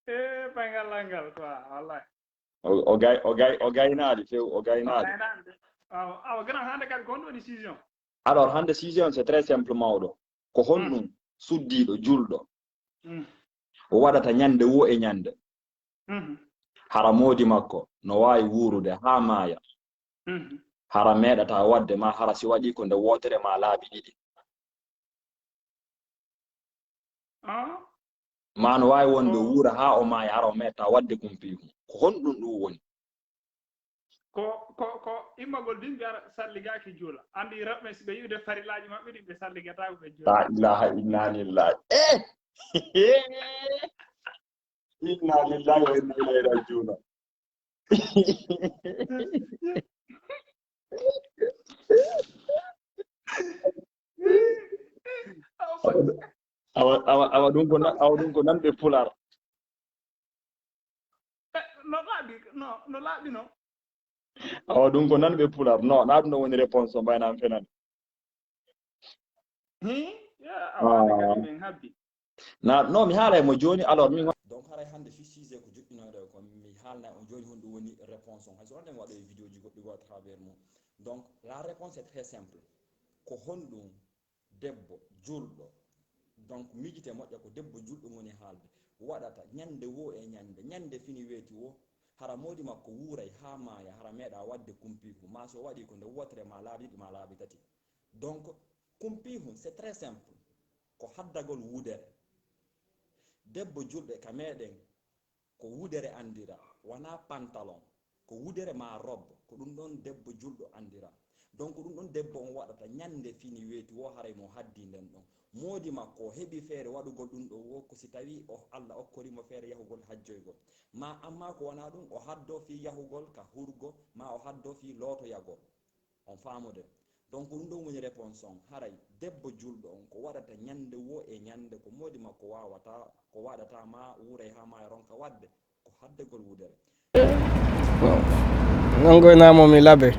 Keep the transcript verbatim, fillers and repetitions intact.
E pangal langal quoi, wallahi. O o gay o gay o gaynaali few o gaynaali. Aynaande. Awa, awa, grand, hannde kadi ko honɗum woni sujet on? Alors hannde sujet on c'est très simple mawɗo. Ko honɗum suddiiɗo julɗo Mm. waɗata ñande wo e ñande? Mhm. Hara moodi makko no waawi wuurude haa maaya. Mhm. Hara meeɗata waɗde ma hara si waɗi ko nde wootere ma laabi ɗiɗi. Ah, Ma no waawi wonde Oh. wuura haa o maaya hara o meeɗata waɗde kumpiihun. Ko honɗum ɗum woni? ko ko ko immagol din ɓe ara salligaaki juula. Anndi rewɓe si ɓe yi'ude farilaaji maɓɓe ɗin ɓe salligataako ɓe juula. La ilaha inna lillahi. Eh! Inna lillahi wa inna ilaihi rajiuna. Awa awa awa ɗum ko na- awa ɗum ko nanɓe pular. Eh, no laaɓi no no laaɓi no. Awa ɗum ko nanɓe pular. Non, na ɗum ɗo woni réponse o mbayna am fenan. Hi, ya, awa hannde kadi min habbi. Na non mi haalay mo jooni alors min. Donc haray hannde fi sujet ko joɗɗinoyɗo ko mi haalnay on jooni honɗum woni réponse on, hay so onon waɗo e vidéo ji goɗɗi goo à travers mum. Donc la réponse est très simple. Ko honɗum debbo julɗo, donc miijite moƴƴa ko debbo julɗo woni haalde, waɗata ñande wo e ñande? Ñande fini weeti wo, hara moodi makko wuuray haa maaya hara meeɗa waɗde kumpiihu ma so waɗi ko nde wootere ma laabi ɗiɗi ma laabi tati. Donc kumpiihu c'est très simple. Ko haddagol wudere. Debbo julɗo e ka meeɗen ko wudere anndira, wonaa pantalon. Ko wudere maa robe. Ko ɗum ɗoon debbo julɗo anndira. Donc ɗum ɗoon debbo on waɗata ñande fini weeti wo haray mo haddi nden ɗon. Moodi makko o heɓi feere waɗugol ɗum ɗoo wo ko si tawii o Allah okkori mo feere yahugol hajjoygol. Ma amma ko wonaa ɗum o haddoo fii yahugol ka hurgo ma o haddoo fii lootoyagol. On faamude? Donc ɗum ɗon woni réponse on. Haray debbo julɗo on ko waɗata ñande wo e ñande ko moodi makko waawata ko waɗata ma wuuray haa ma ronka waɗde ko haddegol wudere. Non, non goy namo mi labe.